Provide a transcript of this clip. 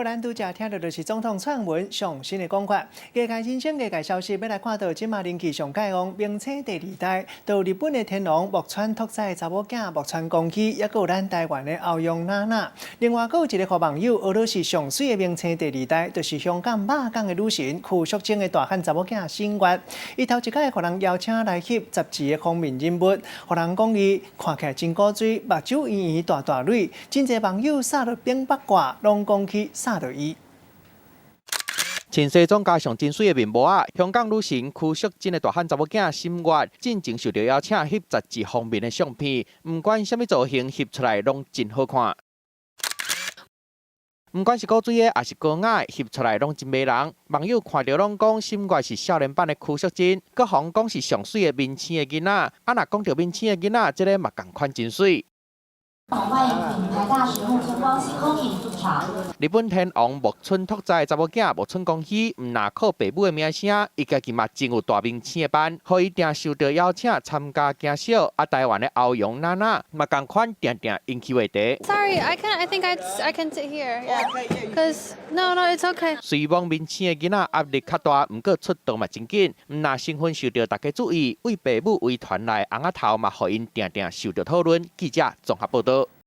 咱拄才聽著就是總統蔡英文上新的講法。藝界人生藝界消息，欲來看到這馬人氣上蓋旺明星第二代，著日本的天王木村拓哉的查某囝木村光希，抑閣有咱台灣的歐陽娜娜。另外，閣有一个予網友學做是上媠的明星第二代，就是香港肉港的女神邱淑貞的大漢查某囝新月。伊頭一擺予人邀請來翕雜誌的封面人物，予人講伊看起來真古錐，目睭圓圓大大蕊，真濟網友掃著反八卦，攏講去掃著伊。穿西裝加上真媠的面膜仔，香港女神邱淑貞的大漢查某囝新月，進前受著邀請翕雜誌封面的相片，毋管啥物造型翕出來攏真好看。毋管是古錐的，抑是高矮，翕出來攏真迷人。網友看著攏講新月是少年版的邱淑貞，閣予人講是上媠的明星的囡仔。啊，若講著明星的囡仔，這个嘛仝款真媠。歡迎品牌大使木村光希 Koki 入場。日本天王木村拓哉查某囝木村光希，毋若靠爸母的名聲，伊家己嘛真有大明星的範，予伊定受著邀請參加行秀。啊，台灣的歐陽娜娜嘛仝款，定定引起話題。 Sorry, I can. I think I can sit here. Yeah. 'Cause no, no, it's okay. 雖罔明星的囡仔壓力較大，毋過出道嘛真緊，毋若身份受著大家注意，為爸母遺傳來尪仔頭嘛，予𪜶定定受著討論。記者綜合報導。